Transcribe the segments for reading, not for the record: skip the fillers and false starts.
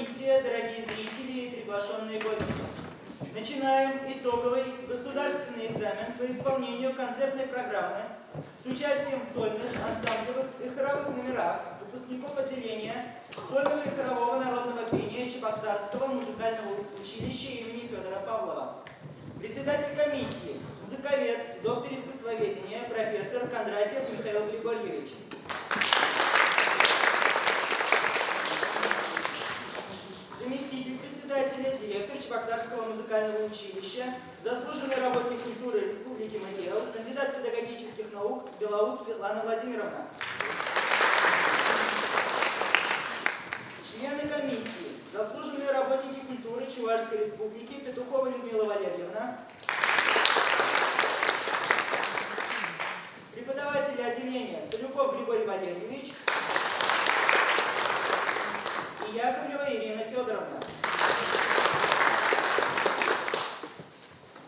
комиссия, дорогие зрители и приглашенные гости, начинаем итоговый государственный экзамен по исполнению концертной программы с участием в сольных, ансамблевых и хоровых номерах выпускников отделения сольного и хорового народного пения Чебоксарского музыкального училища имени Федора Павлова. Председатель комиссии, музыковед, доктор искусствоведения, профессор Кондратьев Михаил Григорьевич. Заместитель председателя, директор Чебоксарского музыкального училища, заслуженный работник культуры Республики Марий Эл, кандидат педагогических наук Белоус Светлана Владимировна. Члены комиссии, заслуженные работники культуры Чувашской Республики Петухова Людмила Валерьевна, преподаватели отделения Салюков Григорий Валерьевич и Яковлева Ирина Федоровна.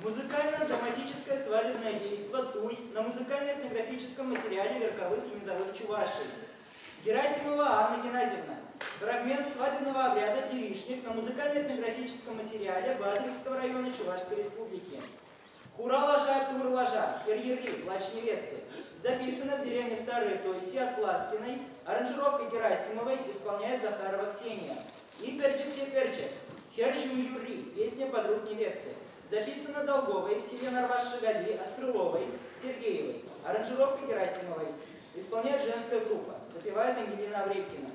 Музыкально-драматическое свадебное действо «Туй» на музыкально-этнографическом материале верховых и низовых чувашей. Герасимова Анна Геннадьевна. Фрагмент свадебного обряда «Девичник» на музыкально-этнографическом материале Бадрикского района Чувашской Республики. Хура-лажа, тур-лажа, хер-ерли, плач невесты. Записано в деревне Старые Тойси от Пласкиной, аранжировка Герасимовой исполняет Захарова Ксения. И перчик-те-перчик, хер-жу-юри, песня подруг невесты. Записано Долговой в селе Нарваш-Шагали от Крыловой, Сергеевой. Аранжировка Герасимовой. Исполняет женская группа. Запевает Ангелина Аврелькина.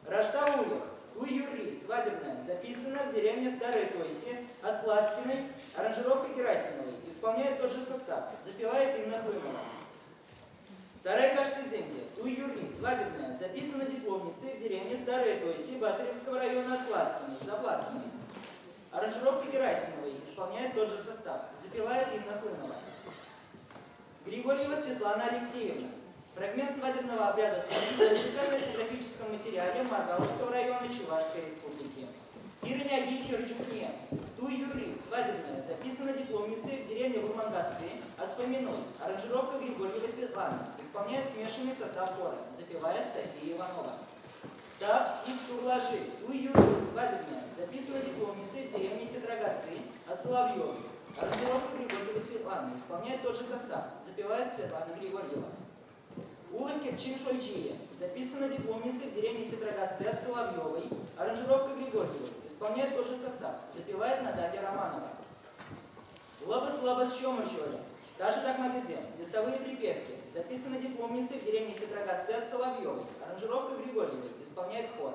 Раштауях, Туй-Юри, свадебная, записана в деревне Старые Тойси от Пласкиной, аранжировка Герасимовой, исполняет тот же состав, запевает Инна Хлынова. Сарай Каштызенде, Туй-Юри, свадебная, записана дипломницей в деревне Старые Тойси Батыревского района от Пласкиной, Заплаткиной. Аранжировка Герасимовой исполняет тот же состав, запевает Инна Хлынова. Григорьева Светлана Алексеевна. Фрагмент свадебного обряда на музыкально-этнографическом материале Маргаушского района Чувашской Республики. Ирняги Херджухне. Туй Юри, свадебная, записана дипломницей в деревне Вурмангасы от Фоминой. Аранжировка Григорьевой Светланы. Исполняет смешанный состав хора. Запевает София Иванова. Та псих турлажи. Туй Юри, свадебная, записана дипломницей в деревне Сетрагасы от Соловьевой. Аранжировка Григорьевой Светланы. Исполняет тот же состав. Запевает Светлана Григорьева. Улы Кепчин Шольчия. Записана дипломницей в деревне Сетрагасы от Соловьевой. Аранжировка Григорьевой. Исполняет тот же состав. Запевает Наталья Романова. Лабас-лабас Щомычоля. Та же так магазин. Лесовые припевки. Записана дипломницей в деревне Сетрагасы от Соловьевой. Аранжировка Григорьевой. Исполняет хор.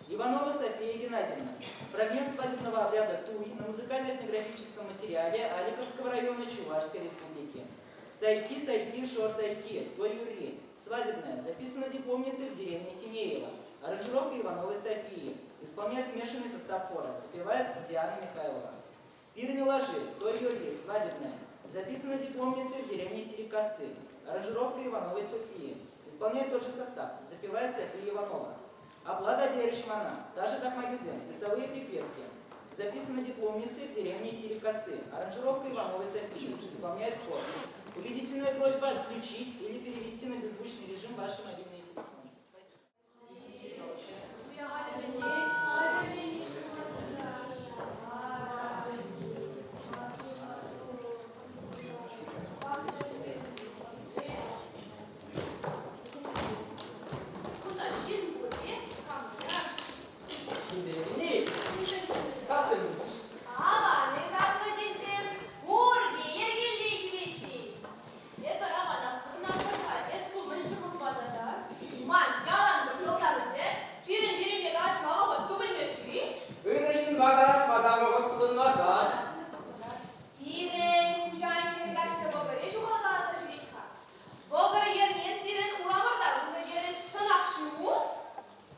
Иванова София Геннадьевна. Фрагмент свадебного обряда Туй на музыкально-этнографическом материале Аликовского района Чувашской Республики. Сайки, сайки, шор, сайки, той юри. Свадебная. Записана дипломницей в деревне Тинеева. Аранжировка Ивановой Софии. Исполняет смешанный состав хора. Запевает Диана Михайлова. Пир не ложи, той юри, свадебная. Записана дипломницей в деревне Сирикасы. Аранжировка Ивановой Софии. Исполняет тот же состав. Запевает София Иванова. Оплата Деришмана, та же так магазин, лесовые припевки. Записана дипломницей в деревне Сирикасы. Аранжировка Ивановой Софии. Исполняет хор. Убедительная просьба отключить или перевести на беззвучный режим ваши мобильные телефоны. Спасибо. Кунта ҫын пур-и? Кам-я? Ҫынсем кассем. Аван-и, хаклӑ ҫынсем, пурте йӗркеллӗ ҫӳреҫҫӗ. Эпӗ Рамана пурӑнатпӑр-ха, эс ху мӗншӗн унпа тата? Ман ялан пӑсӑлтан ӗнтӗ, сирӗн пирӗнпе калаҫма вӑхӑт тупӑнмӗ-ши? Ырӑ ҫынпа калаҫма та вӑхӑт тупӑнмасан. Пирӗн хуҫан хӗл каҫнӑ вӑкӑрӗ ҫухалкаласа ҫӳрет-ха. Вӑкӑр йӗрне сирӗн урамӑрта тунӑ терӗҫ, чӑнах-ши ку?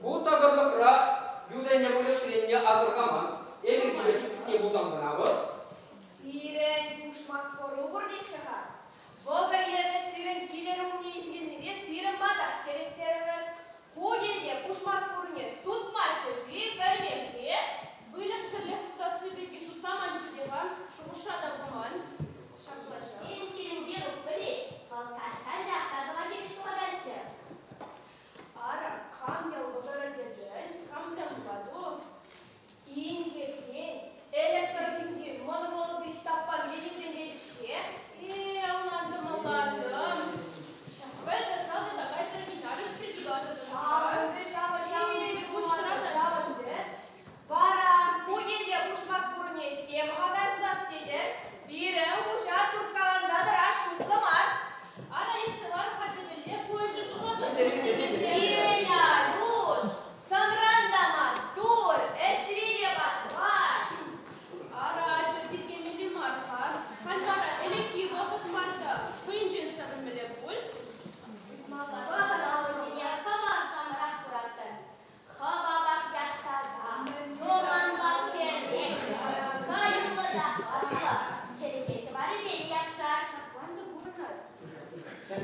Ку тӑкӑрлӑкра ют ӗне выльӑх ҫӳренине асӑрхаман. Эпир киле ҫук чухне пулсан кӑна вӑл. Сирӗн пушмак пӑру пур теҫҫӗ-ха. Вӑкӑр йӗрӗ сирӗн килӗр умне илсе килнипе сирӗн патах кӗрес терӗмӗр. Ку килте пушмак пурне сутмаҫҫӗ-ши, пӗлместре? Выльӑх-чӗрлӗх сутасси пирки шутламан-ҫке-ха, шухӑша та пыман. Ҫаплаҫа. Сирӗн сирӗн Верук пӗлет, вӑл каҫ-каҫах касӑва хирӗҫ тухаканччӗ. Ара, кам ял вӑкӑрӗ тетӗн, камсем ватӑ?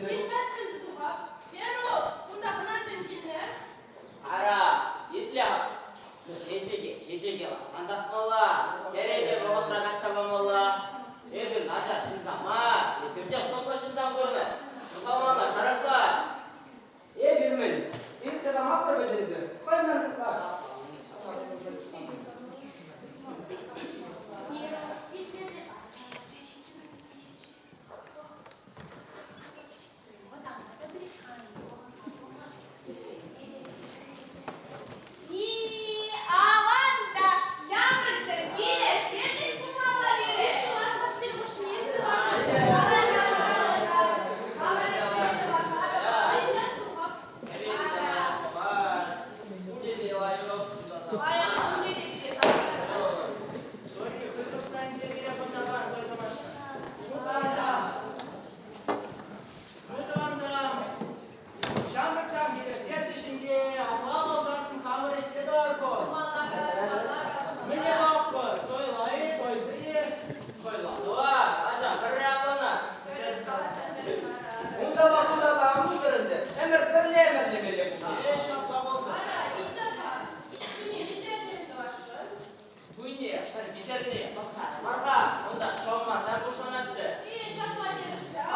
Ҫиччас чӗнсе тухап. Верук, унта хӑнасем килнӗ. Ара, итле-ха. Чечеке, чечеке ларсан татмалла, хӗре те вӑхӑтра качча памалла. Эпӗ начар ҫынсам мар, эсир те сумлӑ ҫынсам курнӑ. Шутламалла, шаракла. Эпир мӗн, илсе тамаппӑр вӗт ӗнтӗ, хӑй мӗн шутлать. Аван та ҫамрӑксем килӗштерчӗҫ пулмалла пире. Паян кунӗ те пире Ну, тӑвансам, ҫамрӑксам килӗштерчӗҫ ӗнтӗ, апла пулсассӑн хамӑр ӗҫсе тӑрӑпӑр. Мӗне тӑватпӑр? Тойла-и, тойсӑр-и? Тойла, ачам, пӗрре авланать. Унталла кунталла ан пултӑр ӗнтӗ, ӗмӗр пӗрле ӗмӗрлемелле пулнӑ. Е, ҫапла пултӑр. Туйне, пӗр виҫерне пӑсар мар-ха, унта шӑлмасар пуҫланаҫҫӗ.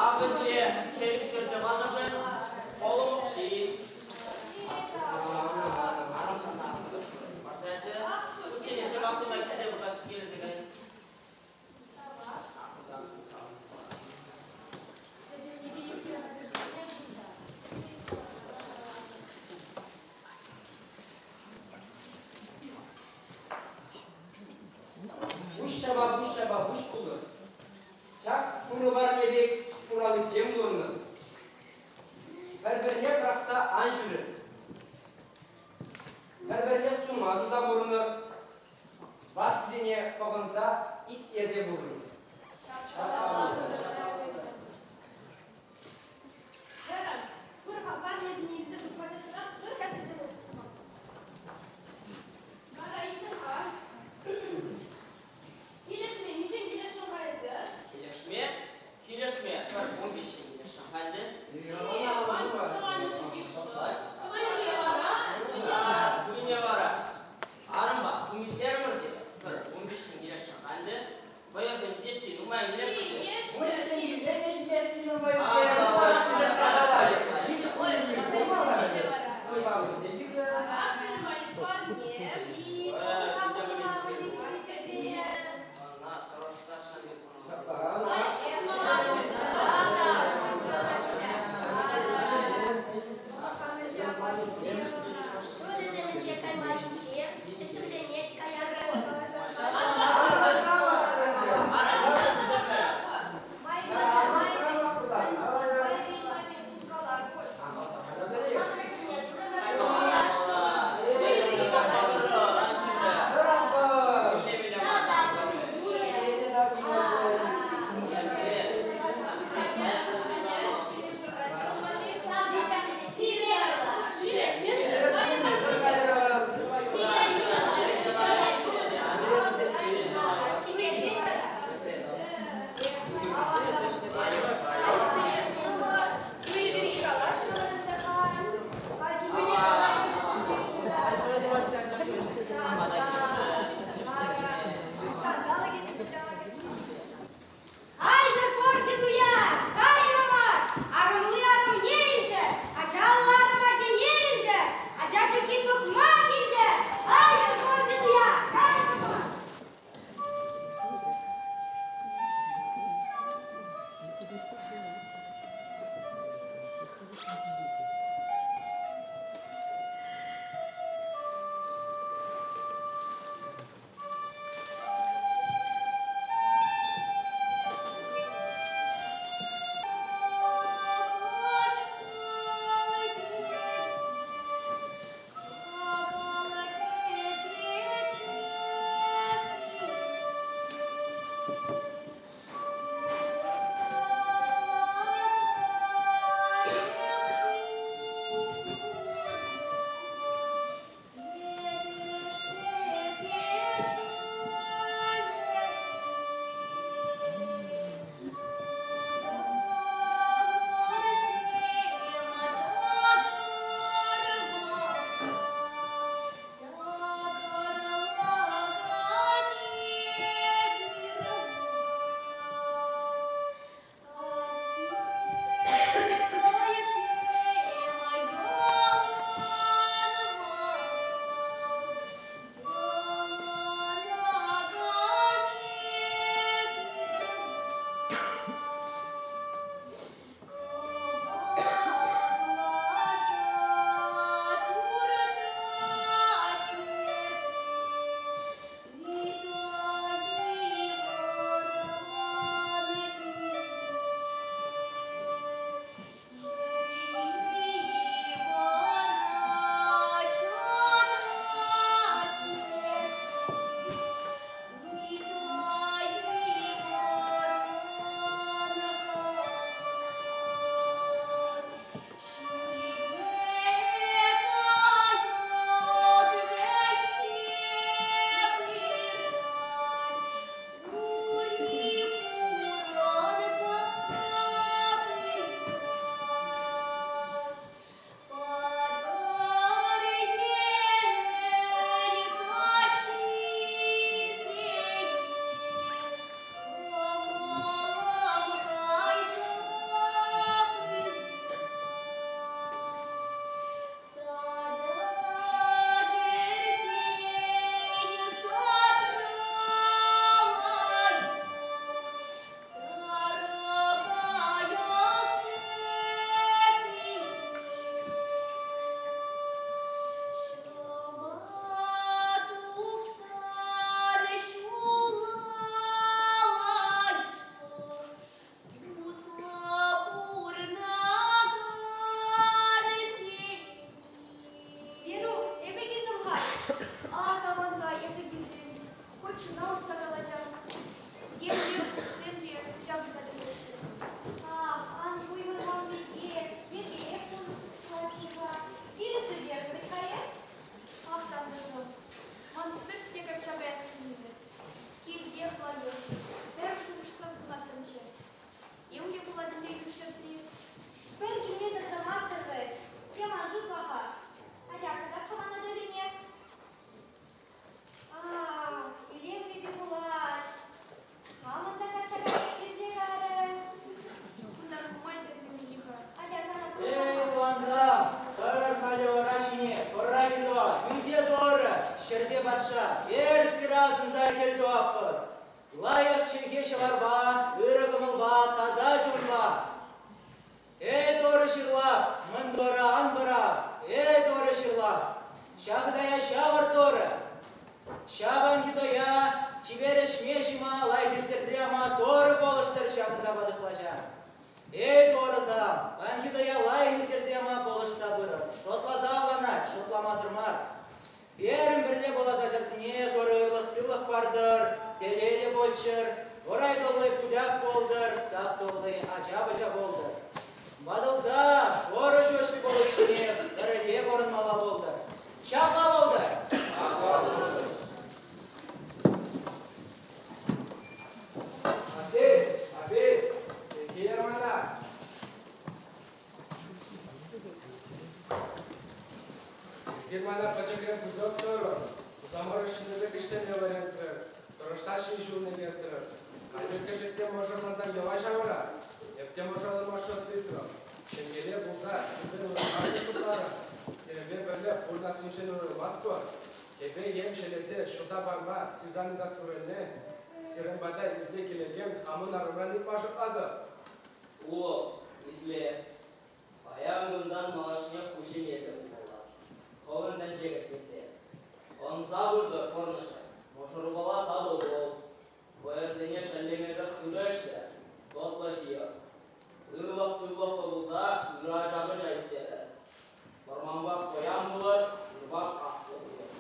Акӑ сире хирӗҫтерсе панӑшӑн полум укҫи. Арӑм сана парса Ученисем аксуна килсе выртаҫҫӗ килсе кайнӑ. Пуҫ ҫапа, пуҫ ҫапа, пуҫ пулнӑ. Ҫак шурӑ парне пек хураличчен пурӑннӑ. Пӗр-пӗрне пӑрахса ан ҫӳрӗр. Пӗр-пӗрне сума туса пурӑнӑр. Ваттисене пӑхӑнса итлесе пурӑнӑр. Хӗрӗм, пыр-ха, парнесене илсе тухма часрах. Сейчас илсе тухма. Вара илтӗн-ха. Килӗшме, миҫен килӗшрӗн-ха эсӗ? Килӗшме? Килӗшме пӗр 15 килӗшрӗм халӗ. Тӑванӗсем йышлӑ. Тӑванӗсем вара? Туйне вара. Арӑмпа тумилтерӗмӗр те пӗр 15 килӗшрӗм халӗ. Вӑйӑсем ҫитеҫҫӗ, нумай илетпӗр. Сирӗн валли парне. Ӑна тӑрӑшса шанни Ҫулӗсемӗнче каймаллинче тӗттӗмленет каярах. Ак аван-ха эсӗ килтӗн, хуть чуна уҫса калаҫам. Темле шухӑшсем те пуҫа пырса кӗреҫҫӗ. Ах, ан хуйхӑр ман пекех, еплерех пулать-ши-ха? Килӗшетӗр вӗт-ха эс? Ах, тантӑшӑм, ман пӗртте качча каяс килмест. Килтех лайӑх, пӗр шухӑшсӑр пулаттӑмччӗ. Темле пулать ӗнтӗ ют ҫӗрте. Пӗр килмесӗр тӑмастӑр вӗт. Тем ан шутла-ха. Атя, кӑтарт-ха мана тӑррине. Ах, илемлӗ те пулать. Хамӑн та качча каяс килсе кайрӗ. Кунта нумай тӗлӗнмелли-ха. Атя сана Эй, пулӑшам-ха. тӑвансам, тӑрӑр халӗ ура ҫине, тӑрра кӗлтуа, ҫӳлте Турӑ, ҫӗрте патша, эр сира асӑнса кӗлтуаппӑр. Лайӑх чӗлхе-ҫӑварпа, ырӑ кӑмӑлпа, таса чунпа. Эй, Турӑ ҫырлах, мӑн Турӑ ан пӑрах, эй, Турӑ ҫырлах, ҫакӑтая ҫавӑр Турӑ. Ҫаван хитоя чипер ӗҫме-ҫима лайӑх ирттерсе яма Турӑ пулӑштӑр ҫакӑнта патӑхлача. Эй, Турӑсам, паянхи тӑя лайӑх ирттерсе яма пулӑшса пырӑр, шотласа авланать, шутламасӑр мар. Перӗм пӗрле пулас ачасене Турӑ ырлӑх-сывлӑх партӑр, телейлӗ пулччӑр, урай тулли путяк пултӑр, сак тулли ача-пӑча пултӑр. Ватӑлса шурӑ ҫӳҫлӗ пуличченех пӗрле пурӑнмалла пултӑр. Ҫапла пултӑр! Атте, апи, килӗр мана. Эсир мана пӗчӗкрен пысӑк тӑрӑр, Хусамӑр ӗҫлесе ӗҫлеме вӗрентрӗр, тӑрӑшса ҫын ҫулне lerтрӗр. Кашни те мӑшӑрлансан йӑва ҫавӑрать. Эп те мӑшӑрланма шут тытрӑм. Ҫемьере пулса сиртен уйрӑлма шутларӑм. Сирӗнпе пӗрле пурӑнассинчен уйрӑлмастпӑр. Кӗпе-йӗм ҫӗлесе ҫуса пама сывдан ыйтас вырӑнне сирӗн пата илсе килекен хамӑн арӑмран ыйтма шутлатӑп. О, итле. Паян кунтан малашне хуҫи эсӗ пулмалла. Хӑвӑн тӗнче кӗтмелле. Ӑнса пытӑр пурнӑҫӑр, мӑшӑрупала тату пул. Вӑйӑрсене шеллемесӗр хытӑ ӗҫлӗр, тутлӑ ҫийӗр. Ырлӑх-сывлӑхлӑ пулса ырӑ ача-пӑча ӳстерӗр. Вӑрманпа пуян пулӑр, юрпа аслӑ пулӑр.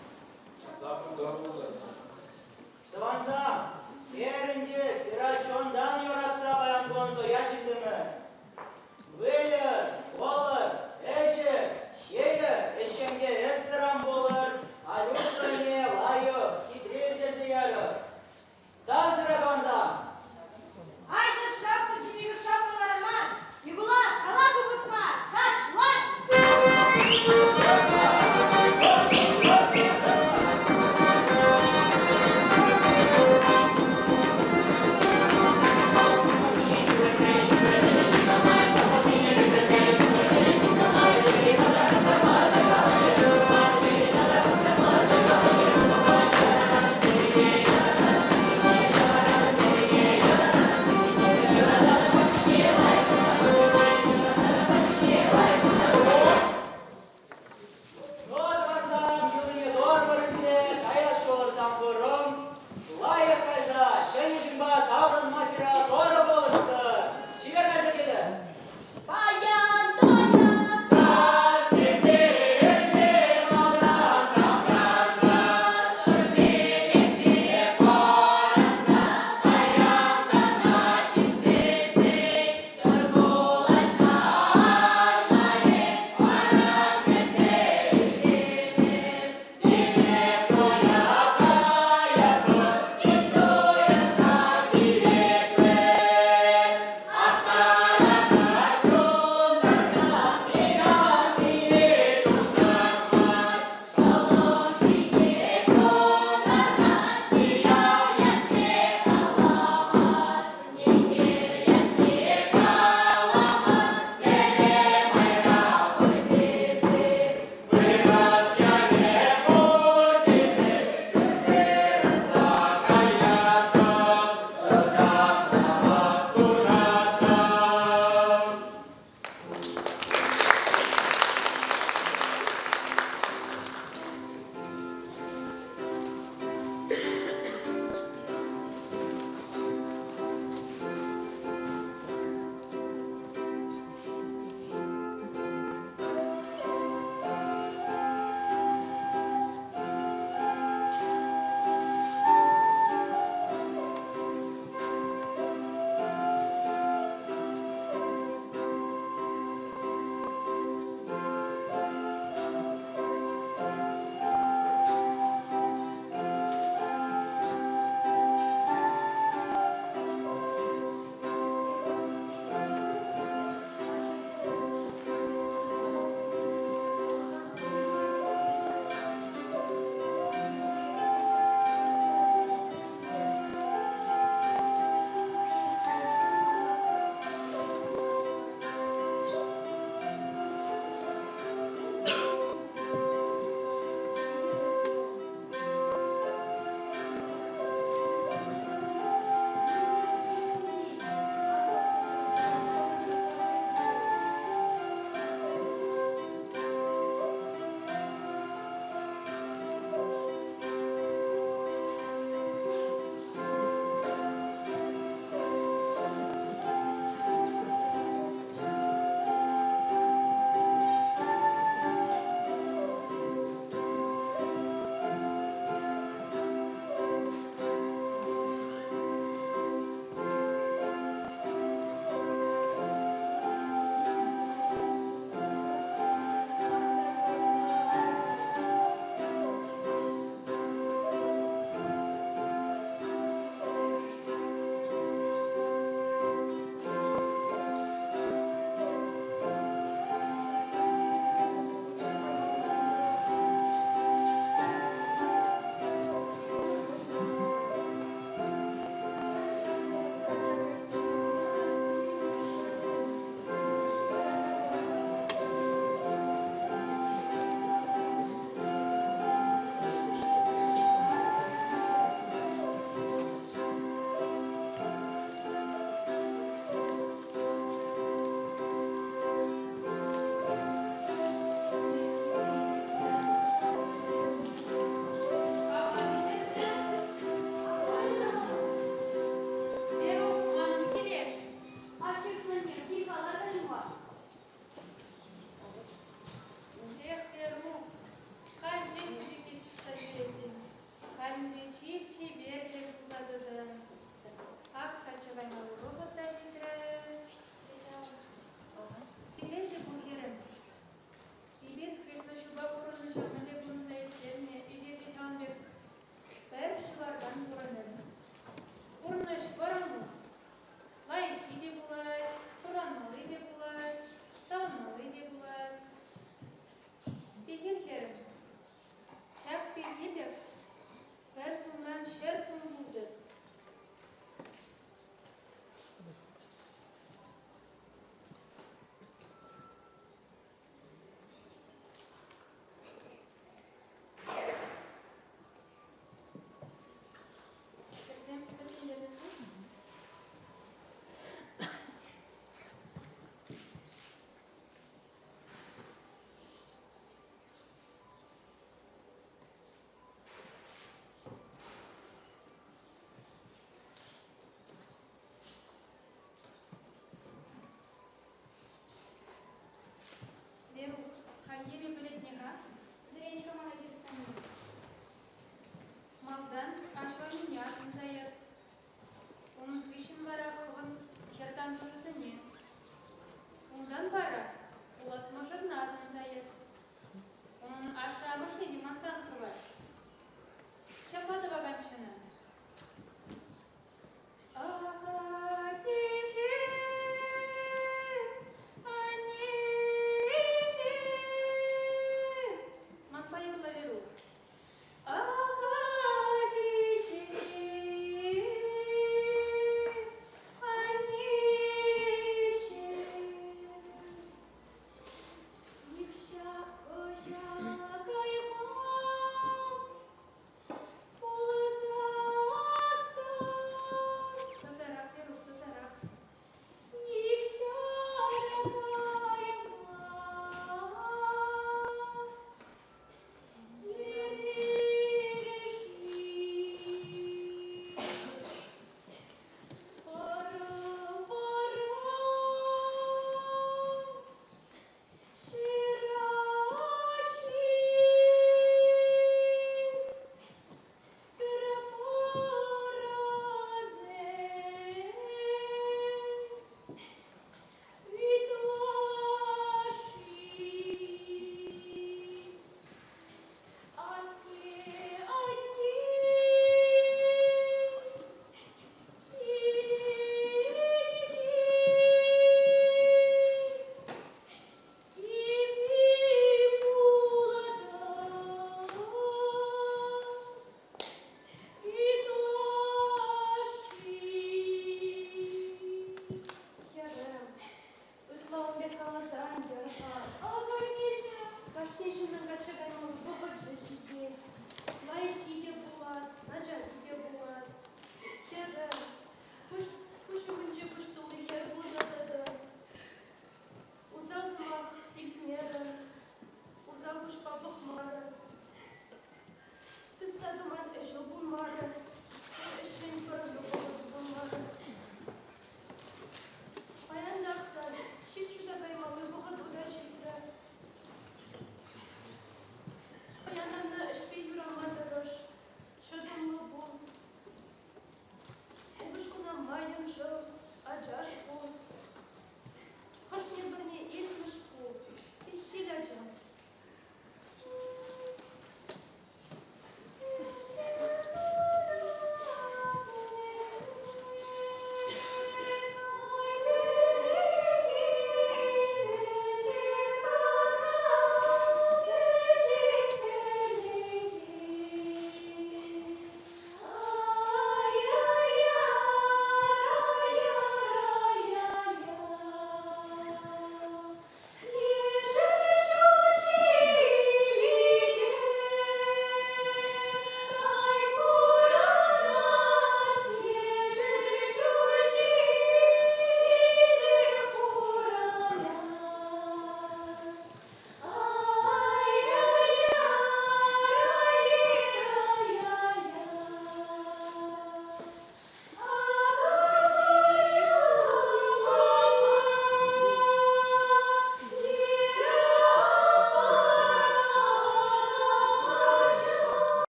Ҫапла пултӑр пултӑр. Тӑвансам, терӗм те сира чунтан юратса паян кун туя ҫитрӗмӗр. Выльӑр, вӑлӑр, ӗҫӗр, ҫийӗр, ӗҫҫемье ӗссӗр ан пулӑр, Алюш тӑйне лайӑх, хитре. чип-чипер хӗр пулса тӑтӑн. Ак качча каймалли вӑхӑт та ҫитрӗ. Телейлӗ пул, хӗрӗм. Эпир хреснашшӳпа пурӑннӑ ҫав мӗнле пурӑнса ирттернӗ, эсир те ҫавӑн пек пӗр ҫӑвартан пурӑнӑр. Пурнӑҫ вӑрӑм вӑл. Лайӑххи те пулать, хурланмалли те пулать, савӑнмалли те пулать. Пехил хӗрӗм, ҫак пехилӗх пӗр сумран 100 сум пултӑр.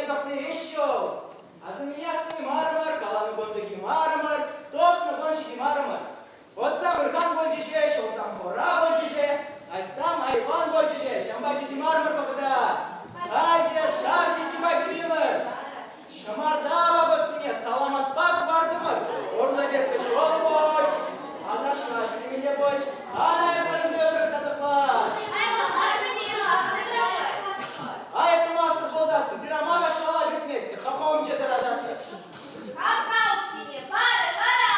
тӑхни веҫ ҫул. Асӑннине астумарӑмӑр, каланӑ кун тӑхимарӑмӑр, тӑхнӑ кун ҫитимарӑмӑр. Отсам ырхан пулчӗҫе, ҫулсам хура пулчӗҫе, атьсам айван пулчӗҫе, ҫампа ҫитимарӑмӑр вӑхӑта. Халь шав сиккипа килимӗр. Ҫӑмарта вӑхӑтсене саламатпа хӑвартӑмӑр. Урлӑ ветлӗ ҫул пулч, аташса ҫӳремелле пулч, ан айӑпланӑ ырӑ татӑклаҫ. Айӑп тумастӑр пулсассӑн, пирамана шала кӗртместӗ, хапха умӗнче тӑрататӑр. Хапха укҫине парӑр вара!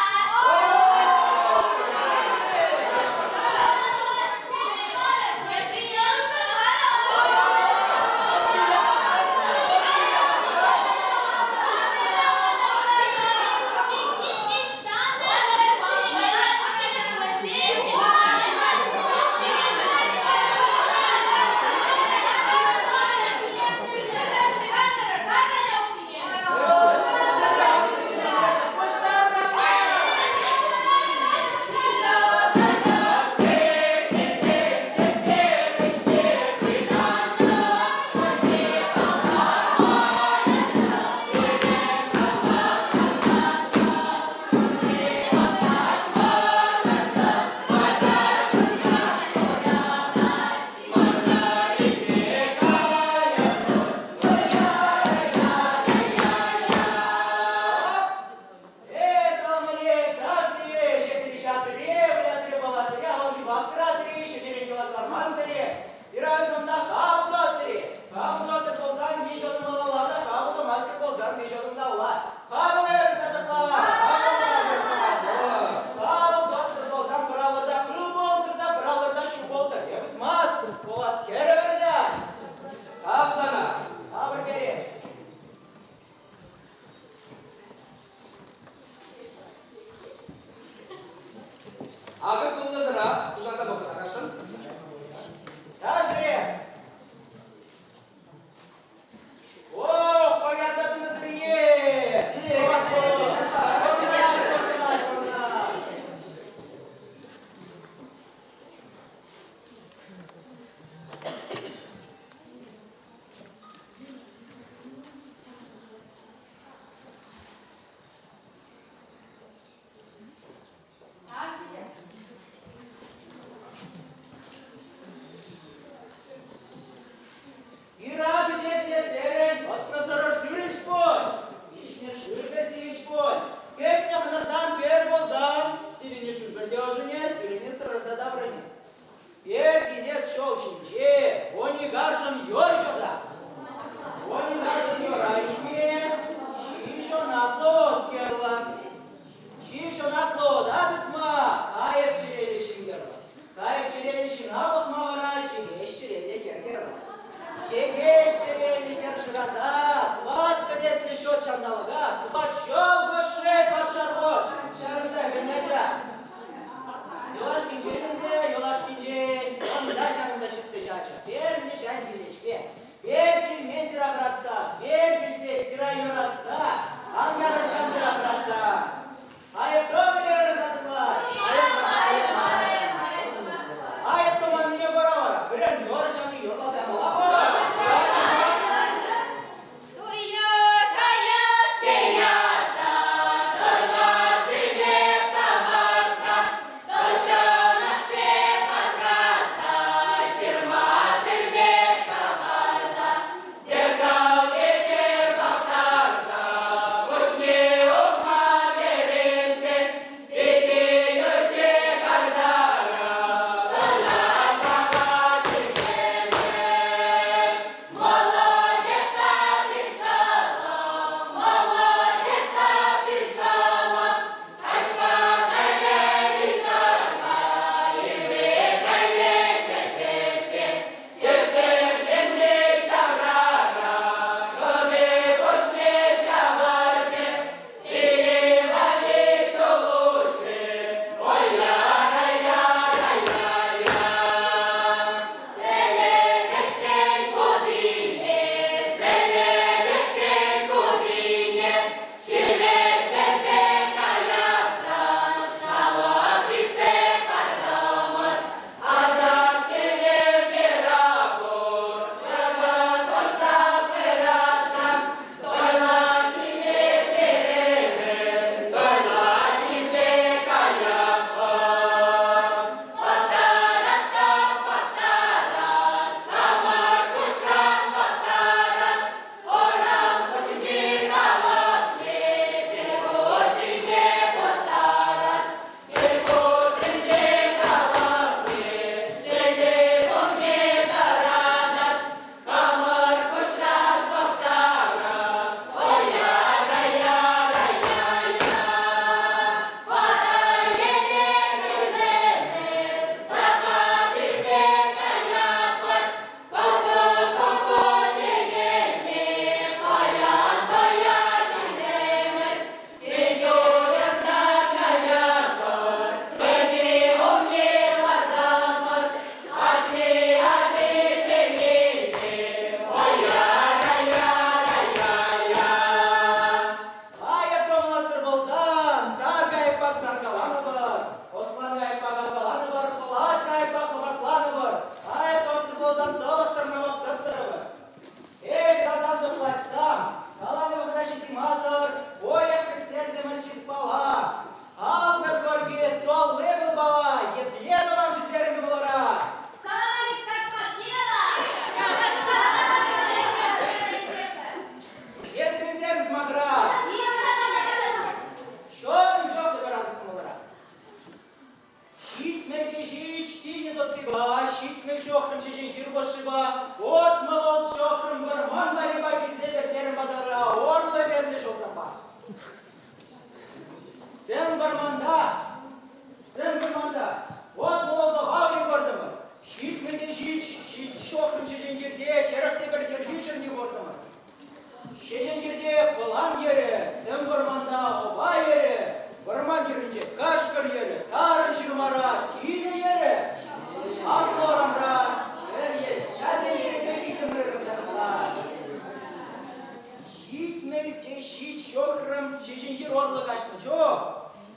Ҫитмӗл те ҫич ҫухрӑм ҫеҫенхир урлӑ каҫнӑ чух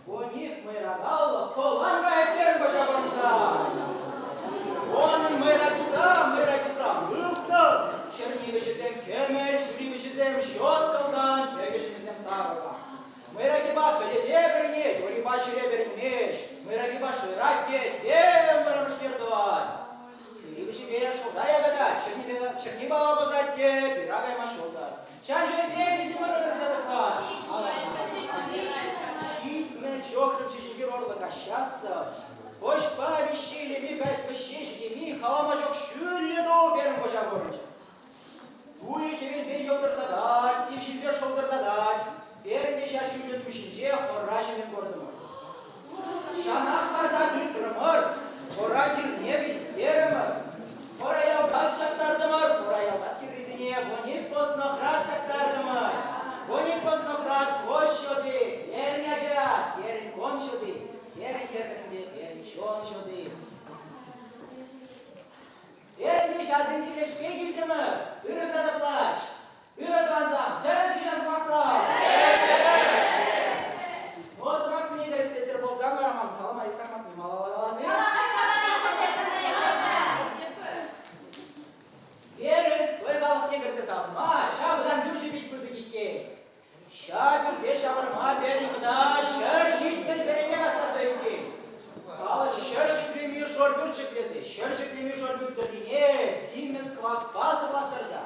вуних мӑйракаллӑ пӑлан кайӑк терӗм кӑҫал пурӑнса. Унӑн мӑйракисам, мӑйракисам ылтӑн, чӗрни вӗҫӗсем кӗмӗл, хӳри вӗҫӗсем ҫӑткӑлтан, хӗркӗҫӗмӗсем сарӑлан. Мӑйракипа пӗлӗте пӗрӗнет, урипа ҫӗре перӗнмест, мӑйракипа шырать те тем вӑрӑмӑшне тӑвать. Хӳри вӗҫӗпе шӑлса якатать, чӗрни пала пӑсать те пыра кайма ҫӑлтать. Ҫав ҫӗрте килтӗмӗр ырӑ тӑкман. 70 ҫухрӑм ҫеҫенхир урлӑ каҫассӑн, пуҫпа виҫҫе илеми кайӑк вӗҫҫе ҫитейми халама ҫук ҫӳллӗ ту перӗм куҫа курӑнчӗ. Туй хӗвелпе йӑлтӑртатать, сив ҫилпе шӑлтӑртатать. Перӗн те ҫав ҫӳллӗ ту ҫинче хӑра ҫӗнӗ куртӑмӑр. Ҫанах парса тытрӑмӑр, хӑра тирне вистерӗмӗр. Хӑра ялтас ҫактартӑмӑр, хӑра ялтас хӗррисене вуник пӑснӑ храт ҫактартӑмӑр. Вуник пӑснӑ храт коҫ ҫути, эрӗн ача, серӗн кон ҫути, серӗн хӗртӗнте эрӗн ҫон ҫути. Эрне ҫасен килӗшме килтӗмӗр, ырӑ татӑклаҫ. Ырӑ тӑвансам, тӗрӗс те сӑмахсам! Ну, сӑмахсене тӗрӗслеттӗр пулсан вара ман салам такмакне малалла калас-и? Терӗм, хӑй халӑхне кӗрсе савма, ҫавӑтан пӳрчӗ пит пысӑк иккен. Ҫав пӳрте ҫавӑрма перӗн кӑна 170 вӗрене кастарса ӳкен. Халӑх 170 шор пӳрт ҫӗклесе, 170 шор пӳрт тӑррине симӗс кӑвакпа сӑрлаттарса,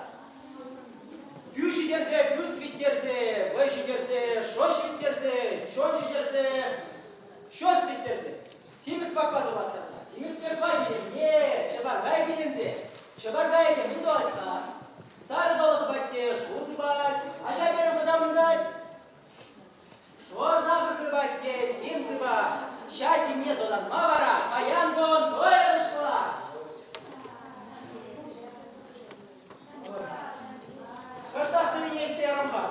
Пӳ ҫитерсе, пӳс виттерсе, вӑй ҫитерсе, шӑш виттерсе, чон ҫитерсе, ҫос виттерсе, симӗс пакпа сывлаттарса, симӗс пекпа киленме, чӑпаркай киленсе, чӑпаркайӗ мӗн тӑвать-ха? Сар тӑлӑх патне шу сыпать, аҫа перӗм вӑтамӑнтать. Шор сахӑр хыпать те сим сыпать, ҫа симне тӑтанма вара паян кун вӑй выҫлать. Кӑштах сӗвенеҫсе ярам-ха.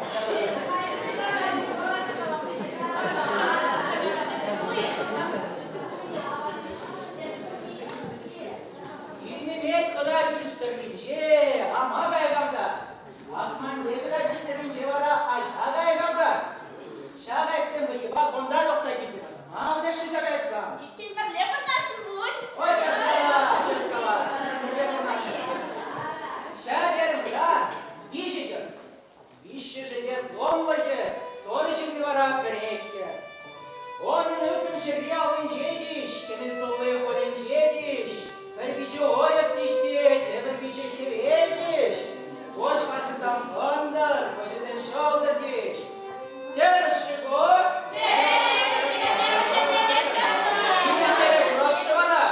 Илнемет хӑта пӳрт тӑрринче, ама кайӑкам та. Ахманне кӑта пӳрт тӑрринче вара аҫа кайӑкам та. Ҫак айӑксем вӑйӑпа кунта тухса килтӗмӗр. Ма вӗтешшӗ ҫак айӑксам? Иккӗн пӗрле вырнаҫрӑм пуль. Ой, тӗрӗс кала, тӗрӗс кала. Пӗрле вырнаҫрӑм. Ҫак эрнера виҫӗ хӗр. Виҫҫӗшӗ те сомлӑхӗ, торӑ ҫынни вара пӗреххӗ. Онӑн ылтӑн ҫӗрри аллинче тиҫ, кӗмӗл сулли хулӗнче тиҫ, пӗр пичӗ ойӑх тиҫ те, тепӗр пичӗ хӗвел тиҫ. Коҫ карчӑсам кӑнтӑр, куҫӗсем ҫӑлтӑр тиҫ. Тӗрӗс-ши ку? Курасчӗ вара.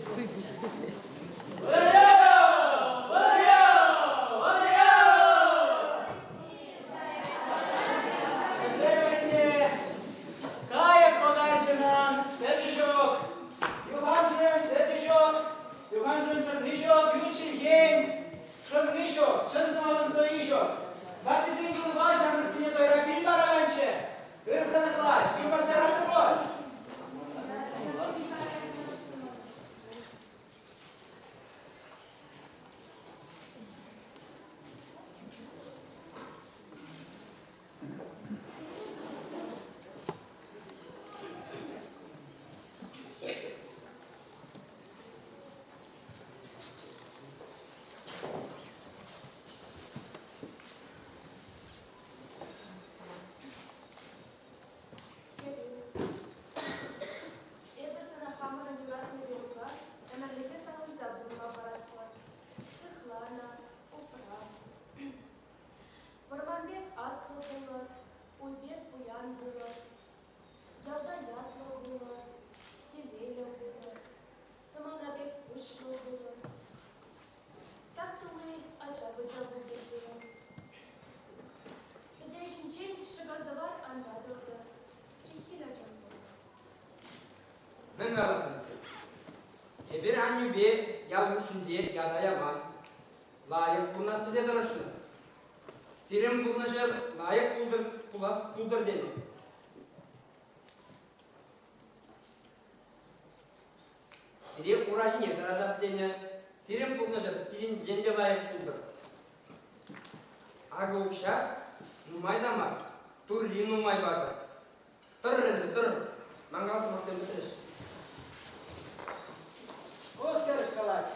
Кайӑк кӑкарчӑнӑн сӗчӗ ҫук, юханшывӑн сӗчӗ ҫук, юханшывӑн тӑрни ҫук, ют чӗлхен шӑнни ҫук, чӑн сӑмахӑн суйи ҫук. Ваттисен юлпа ҫамрӑксене тойра пил параканччӗ. Ырӑ класс, пил парса яратӑр пуль. Эпӗ сана хамӑрӑн юратнӑ Верукпа ӗмӗрлӗхе савӑнса пурӑнма паратпӑр. Сыхланӑ, упра. Вӑрман пек аслӑ пулӑр, уй пек пуян пулӑр, ялта ятлӑ пулӑр, телейлӗ пулӑр, тӑмана пек куҫлӑ пулӑр. Сак тулли ача-пӑча пултӑр сирӗн. Сӗтел ҫинчен ҫӑкӑр-тӑвар ан татӑлтӑр, пехил ачамсем. Мӗн каласӑн? Эпир аннӳпе ял хушшинче ята яман. Лайӑх пурӑнас тесе тӑрӑшнӑ. Сирӗн пурнӑҫӑр лайӑх пултӑр, пулас пултӑр тенӗ. Сире ура ҫине тӑратас тенӗ. Сирӗн пурнӑҫӑр пирӗнтен те лайӑх пултӑр. Акӑ укҫа нумай та мар, турри нумай патӑр. Тӑрӑр ӗнтӗ, тӑрӑр. Мангал сӑмахсем пӗтрӗҫ. Ох, тӗрӗс калать.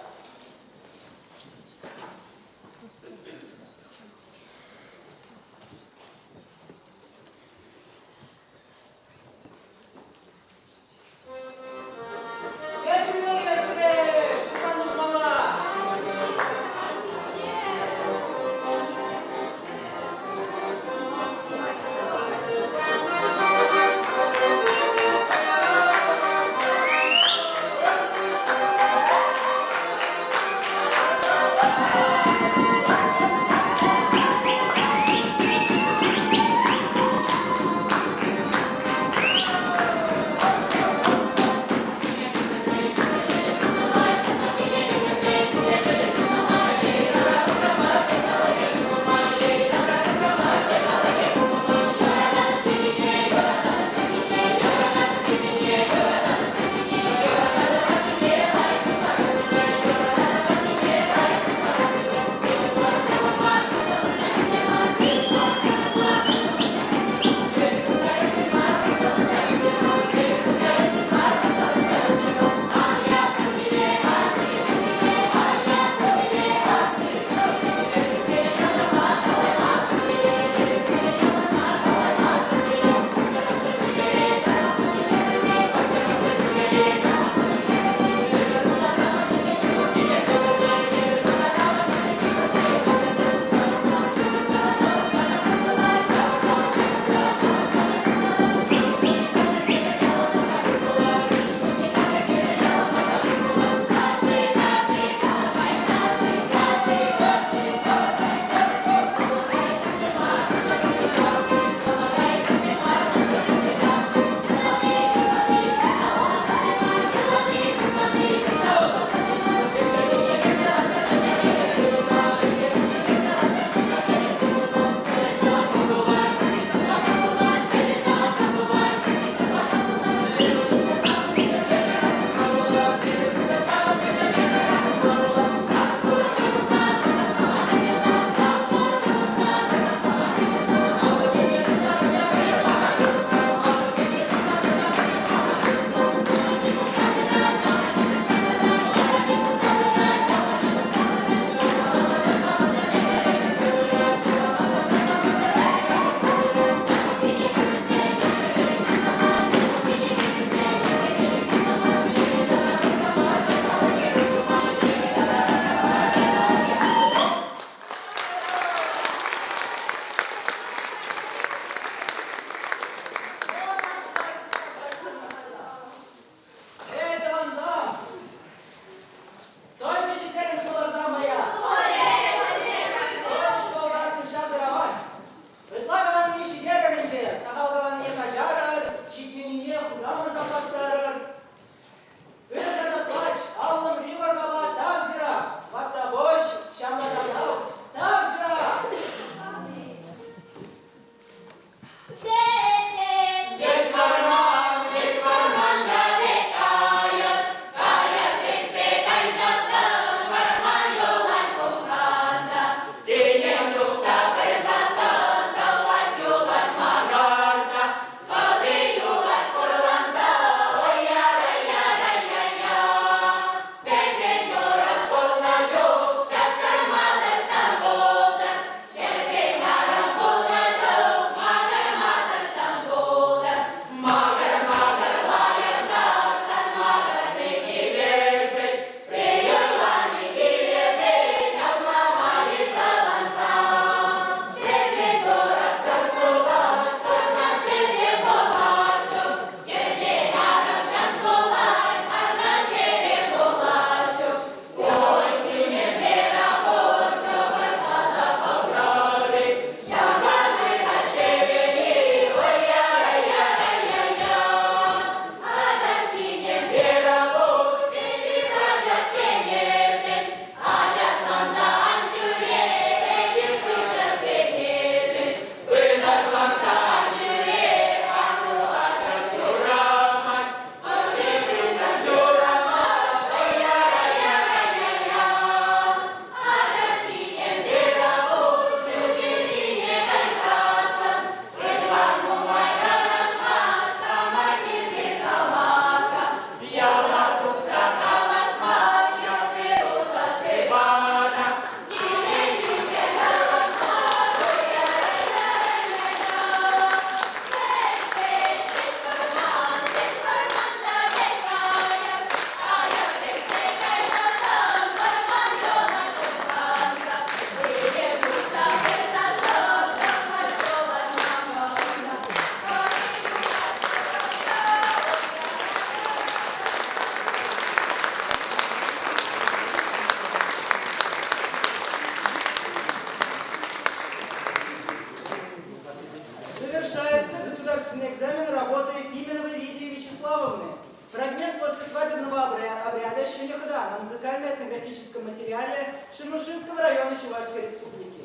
Шемуршинского района Чувашской Республики.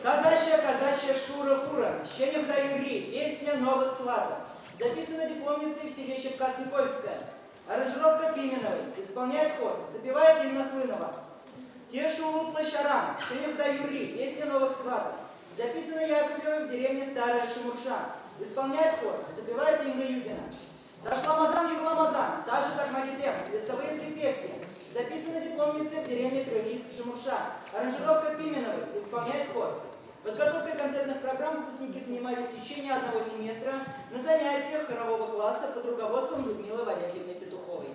Казащая, казащая, шура, хура, Щенев да Юри, песня новых сватов. Записана дипломницей в селе Чепкас-Никольское. Аранжировка Пименовой. Исполняет хор. Запевает Инна Хлынова. Тешу Лутла Шарам, Щенев да Юри, песня новых сватов. Записана Яковлевой в деревне Старая Шемурша. Исполняет хор. Запевает Инга Юдина. Дашламазан Юрламазан, та же Такмагизем, лесовые припевки. Записана дипломницей в деревне Трехиск Шемурша. Аранжировка Пименовой. Исполняет хор. Подготовкой концертных программ выпускники занимались в течение одного семестра на занятиях хорового класса под руководством Людмилы Валерьевны Петуховой.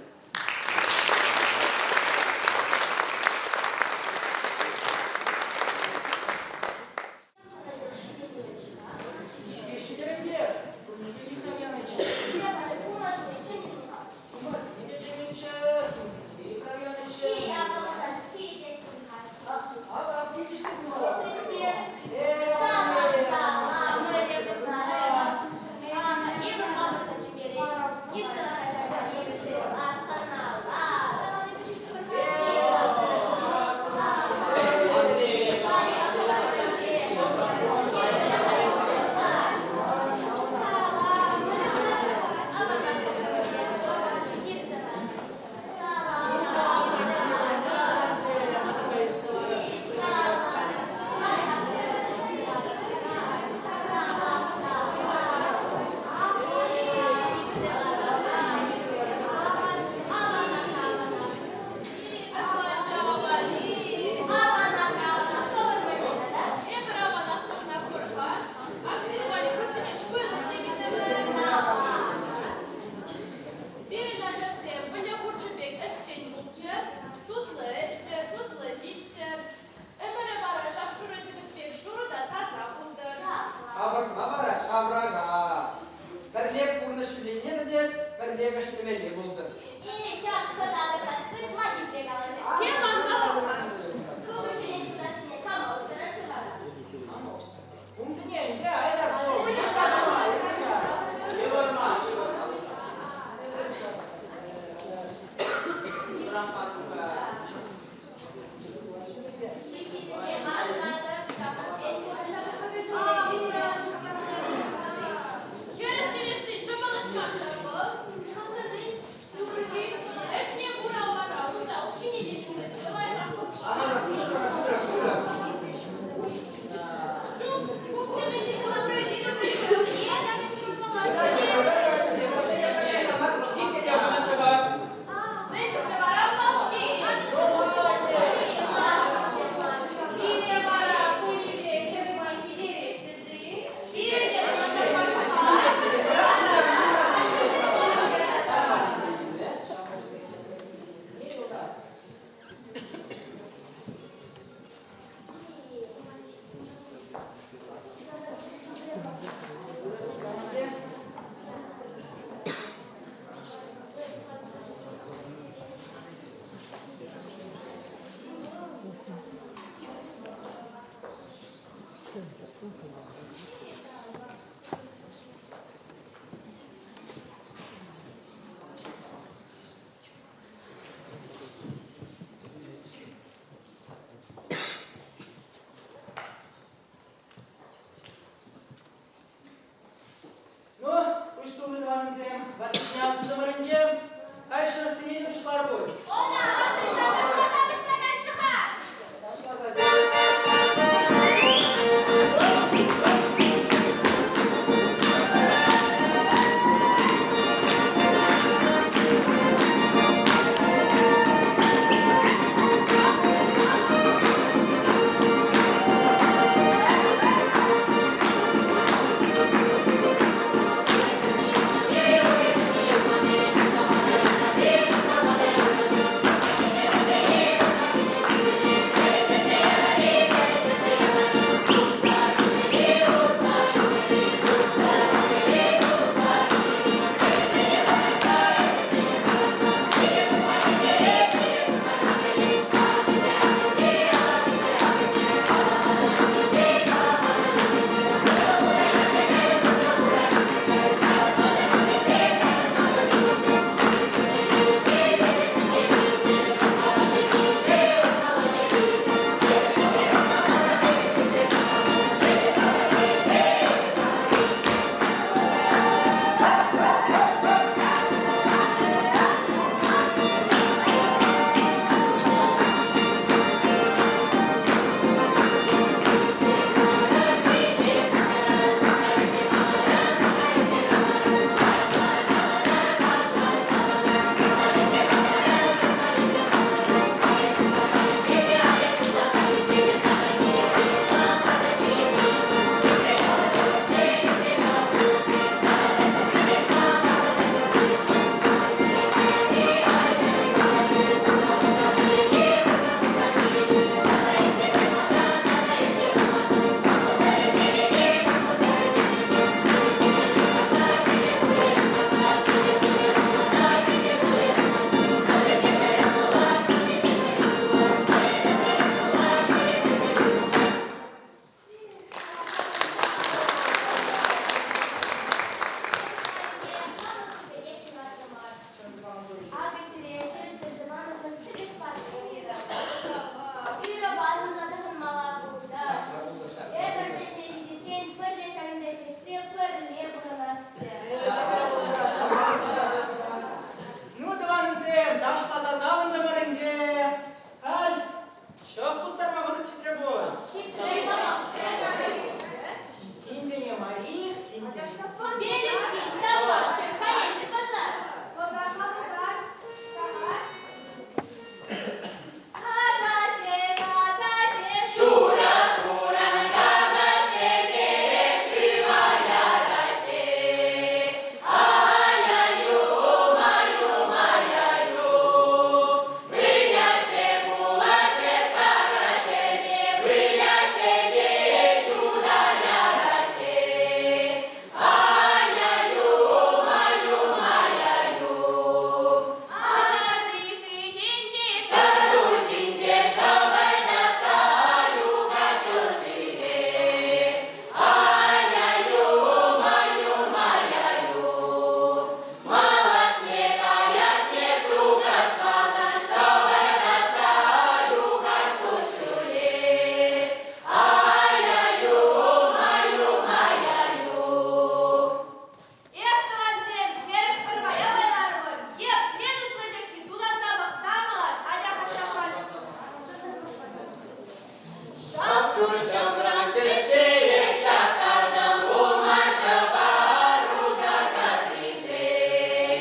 Маттур ҫамрӑк кӗҫҫе эп ҫаптартӑм улма ҫӑпар ута катришӗн.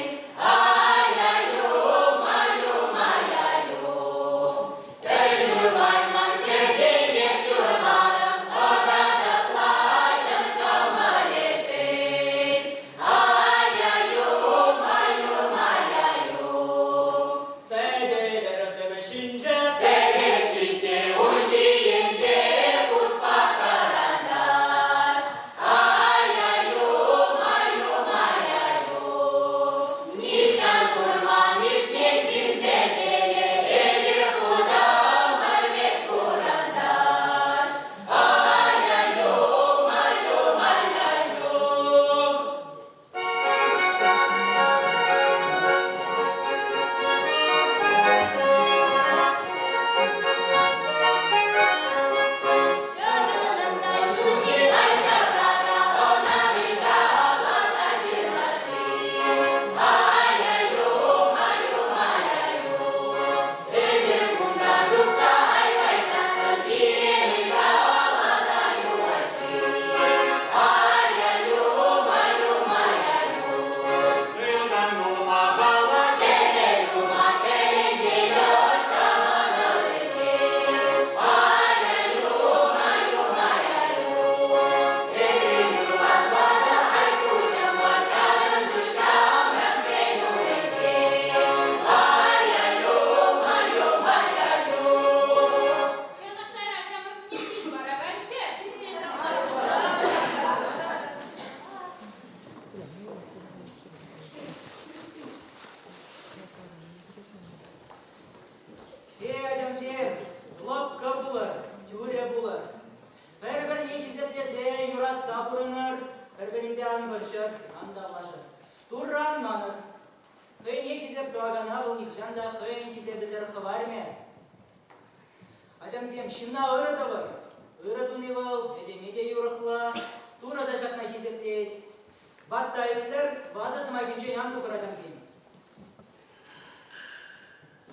Ай-ай-юм, ай-юм, ай-ай-юм. Пӗр юрлайман ҫӗртен эп юрларӑм, хӑта тӑхлачӑн кӑмӑлӗшӗн. Ай-ай-юм, ай-юм, ай-ай-юм. Сӗтел ҫинче Сӗтел ҫинче ун ҫийӗнче хутпа кӑранташ. Ай-ай-юм, ай-юм, ай-ай-юм. Нихҫан курман илтмен ҫынсемпеле эпир хутӑмӑр вӗт куранташ. Ай-ай-юм, ай-юм, ай-ай-юм. Ҫакӑнӑн та ҫулҫи ай ҫаврана ӑна мӗн каласа ҫырнӑ-ши? Ай-ай-юм, ай-юм, ай-ай-юм. Эпир кунта тухса ай кайсассӑн пире мӗн каласа юлать-ши? Ай-ай-юм, ай-юм, ай-ай-юм. Ытан улма паллӑ Кӗмӗл тума кӗленчен ӑшталанӑ ӑшӗнче. Ай-ай-юм, ай-юм, ай-ай-юм. Эсир юлас ватӑ ай куҫӑма ҫакӑн чух ҫамрӑксен умӗнче. Ай-ай-юм, ай-юм, ай-ай-юм. Ҫӑнӑхтара ҫамрӑксене кил параканччӗ. Эй, ачамсем, лӑпкӑ пулӑр, тӳрӗ пулӑр. Пӗр-пӗрне хисеплесе, юратса пурӑнӑр, пӗр-пӗринпе ан вӑрҫӑр, ан тавлашӑр. Турра ан манӑр. Хӑйне хисеп тӑвакана вӑл нихӑҫан та хӑйӗн хисепӗсӗр хӑвармӗ. Ачамсем, ҫынна ырӑ тӑвӑр. Ырӑ туни вӑл этеме те юрӑхлӑ, Турӑ та ҫакна хисеплет. Ватта итлӗр, ватӑ сӑмахӗнчен ан тухӑр, ачамсем.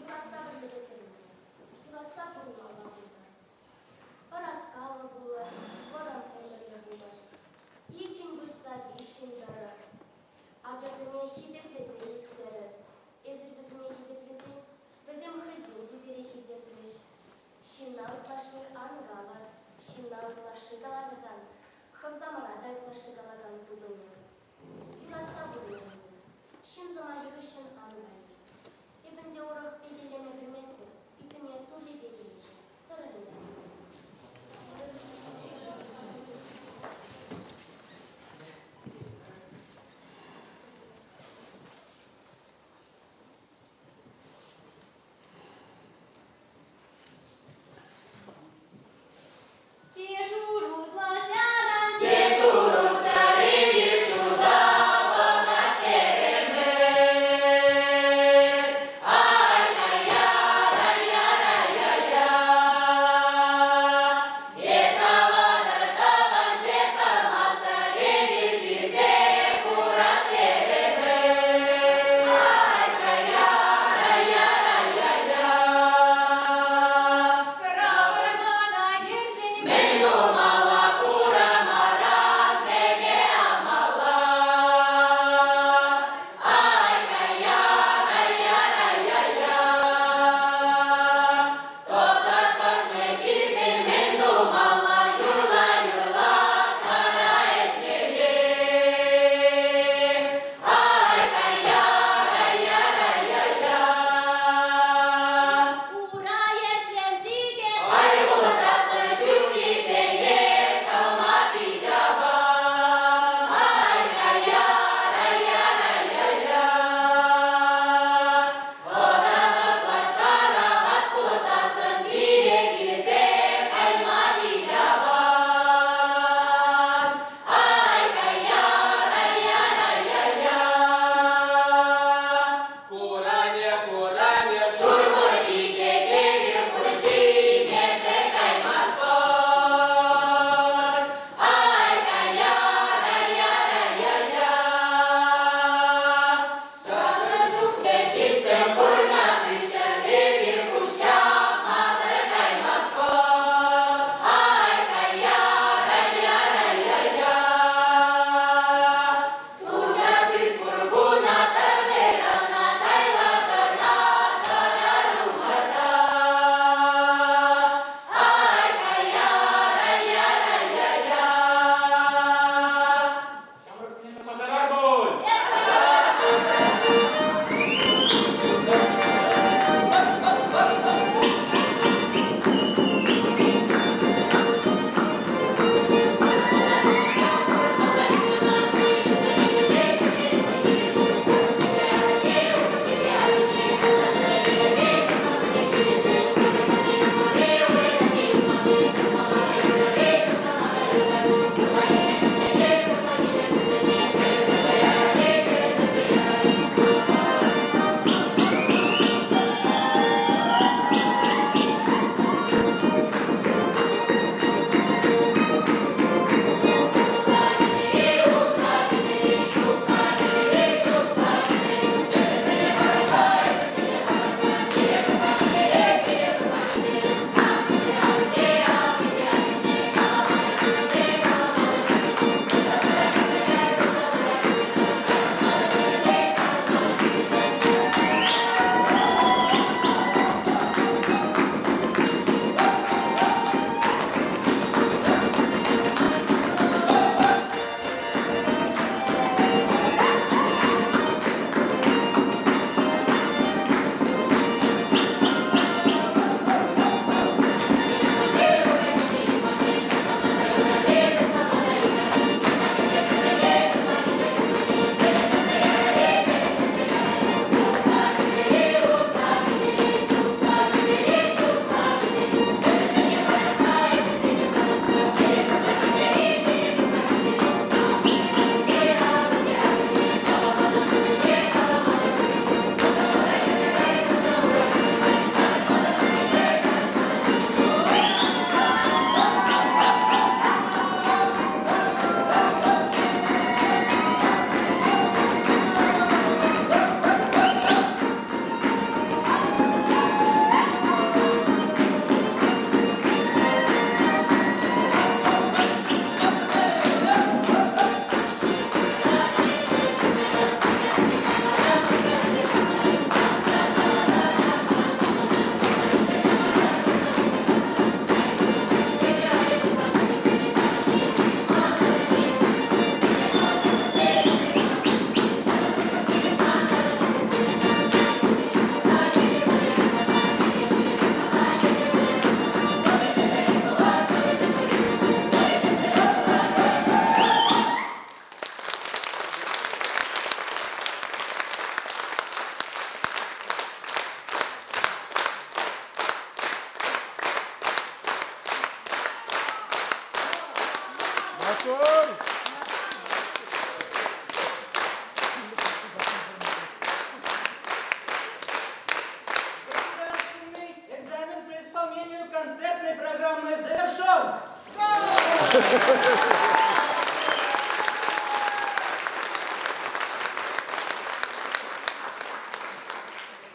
Юратса пӗрлешетӗр ӗнтӗ. Юратса пурӑнмалла пултӑр. Ӑраскаллӑ пулӑр, вӑрӑм ӗмӗрлӗ пулӑр. Иккӗн выҫса виҫҫӗн тӑрӑр. Ачасене хисеплесе ӳстерӗр. Эсир вӗсене хисеплесен, вӗсем хӑйсем те сире хисеплӗҫ. Ҫынна ытлашши ан калӑр, ҫынна ытлашши калакасан, хӑвсамӑра та ытлашши калакан тупӑнӗ. Юратса пурӑнӑр ӗнтӗ. Ҫын сӑмахӗ хыҫҫӑн ан кайӑр. Эп ӗнтӗ урӑх пехиллеме пӗлместӗп, ыйтнине туллипе килӗшӗ. Тӑрӑр ӗнтӗ, ачасем. Те шурутлӑ ҫаран, Те шурутсари шуса пӑхас терӗмӗр. Ай-ай-яр, ай-яр, ай-яй-яр. Маттур! Государственный экзамен по исполнению концертной программы завершен!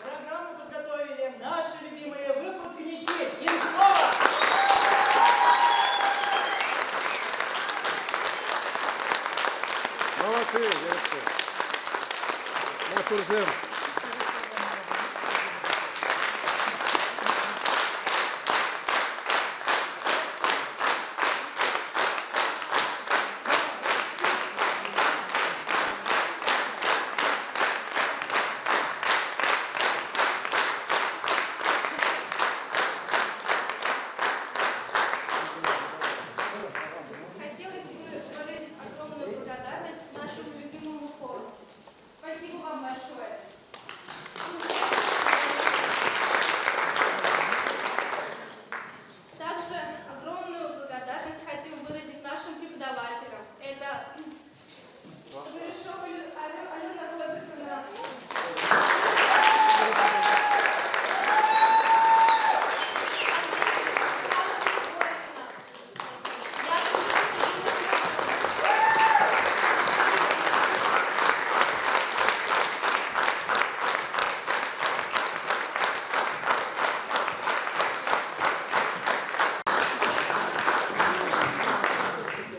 Программу подготовили наши любимые выпускники. Им слово! Молодцы, Верочка. Маттурсем. Хотелось бы выразить огромную благодарность нашему любимому хору. Спасибо вам большое. Также огромную благодарность хотим выразить нашим преподавателям. Это Вырышова Алена Робертовна. Яна Ирина.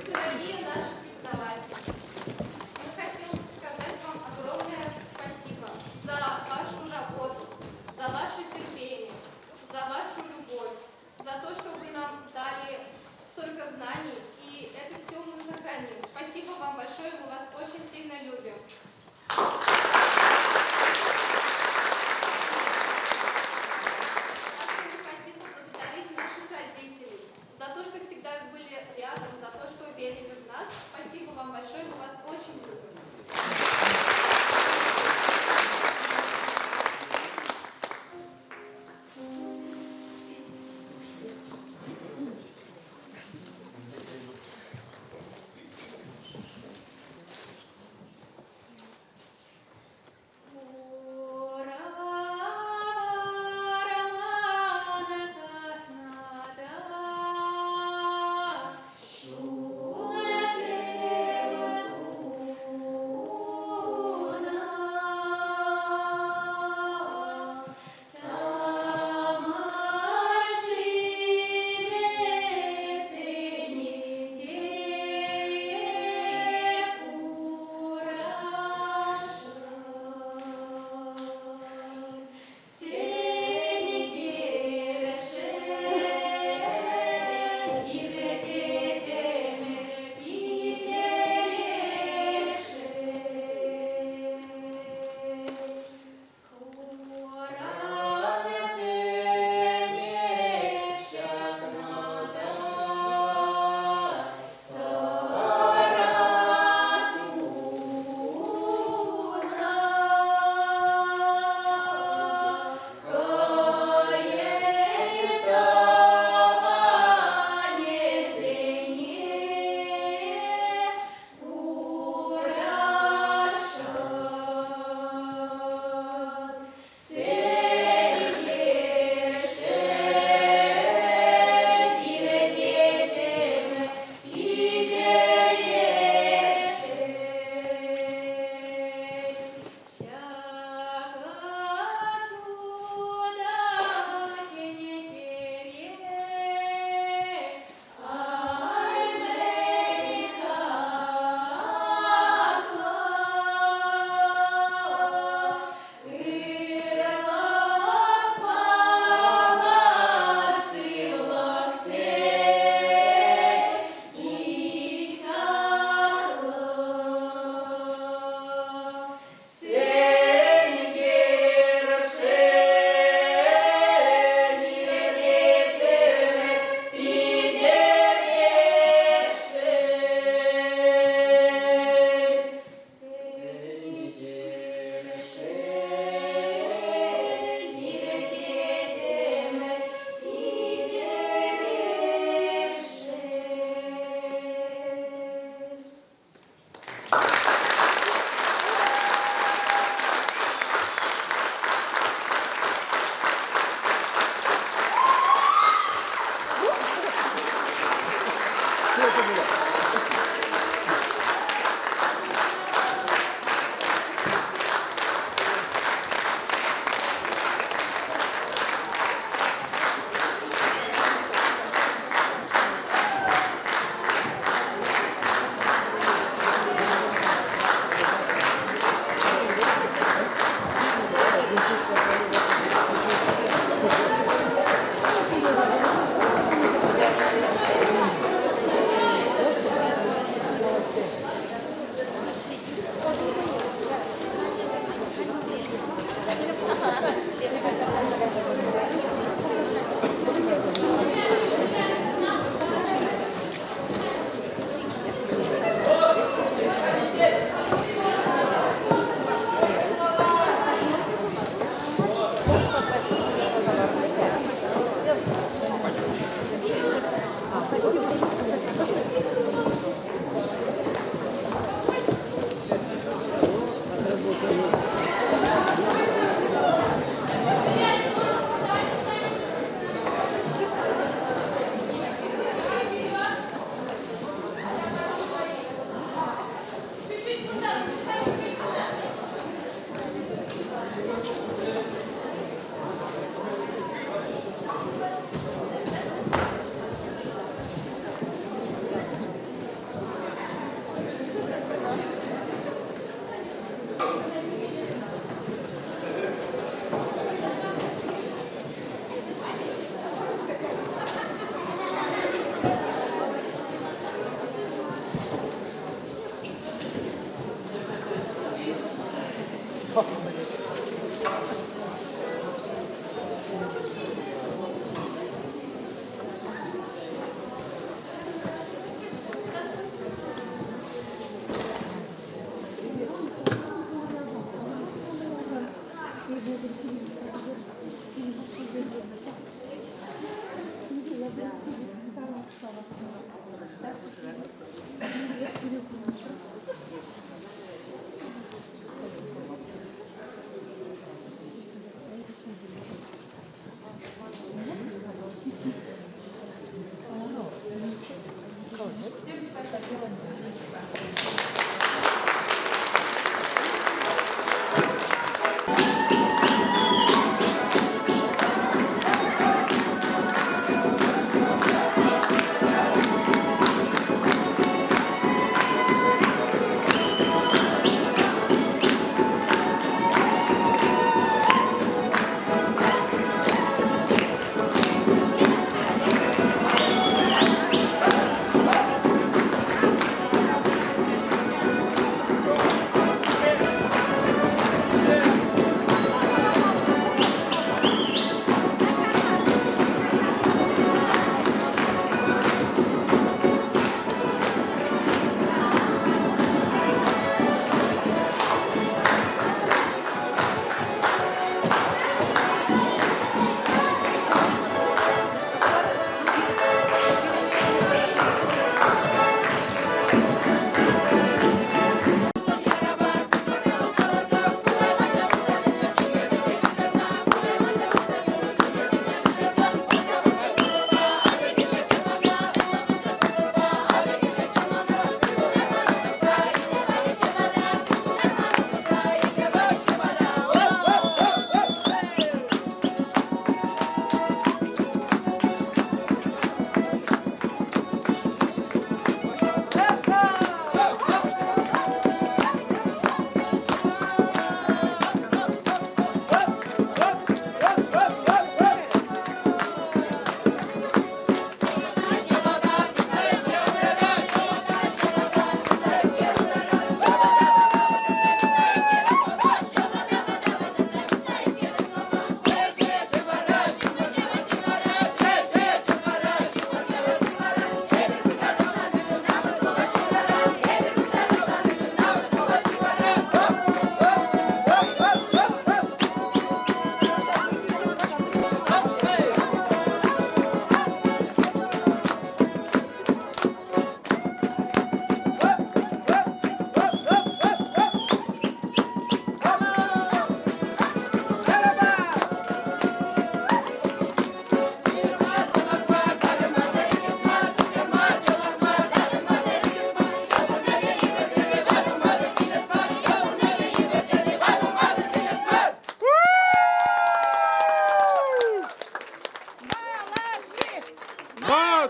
Дорогие наши преподаватели, мы хотим сказать вам огромное спасибо за вашу работу, за ваше терпение, за вашу любовь, за то, что вы нам дали столько знаний, и это все мы сохраним. Спасибо вам большое, мы вас очень сильно любим. Также мы хотим поблагодарить наших родителей за то, что всегда были рядом, за то, что верили в нас. Спасибо вам большое, мы вас очень любим. Хура вӑрмана касна та ҫулсем.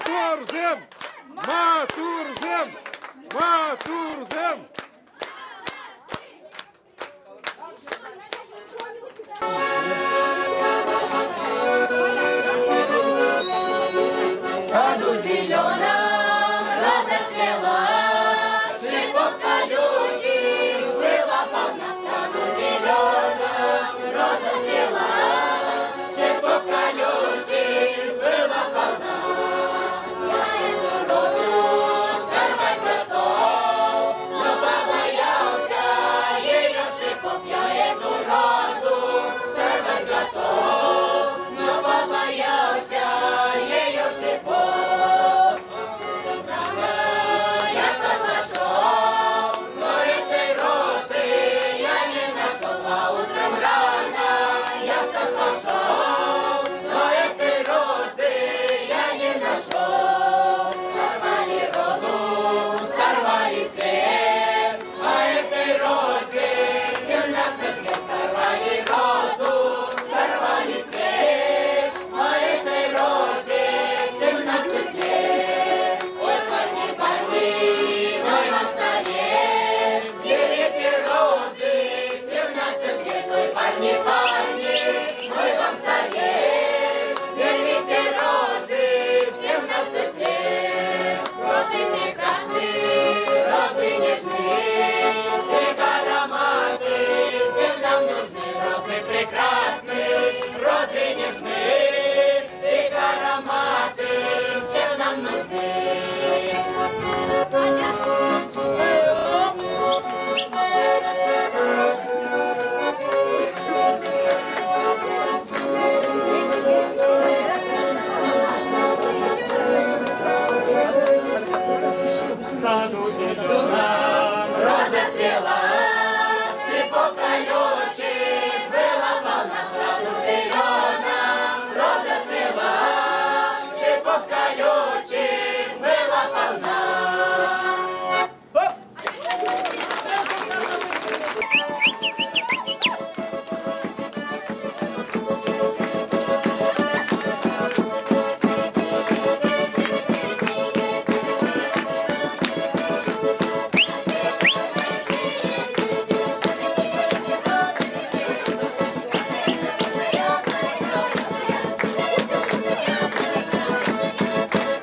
Матурсем! Матурсем! Матурсем! В саду зеленом роза цвела, шипов колючих была полна. В саду зеленом роза цвела, шипов колючих была полна. Я эту розу сорвать готов, но побоялся ее шипов. Я эту розу сорвать готов, но побоялся ее шипов. Рано я в сад пошел, но этой розы я не нашел. А утром рано я в сад пошел, но этой розы я не нашел. Сорвали розу, сорвали цвет, а этой розе 17 лет. Сорвали розу, сорвали цвет, а этой розе 17 лет. Ой, парни, парни, мой вам совет, не рвите розы 17 лет. Ой, парни, парни, мой вам совет, не рвите розы в 17 лет. Розы прекрасны, розы нежны, их ароматы всем нам нужны. Розы прекрасны, розы нежны, их ароматы всем нам нужны. Роза цвела, шипов колючих была полна. В саду зеленом роза цвела, шипов колючих была полна. Хоп! Конкурсантов выступили.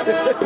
Thank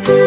you.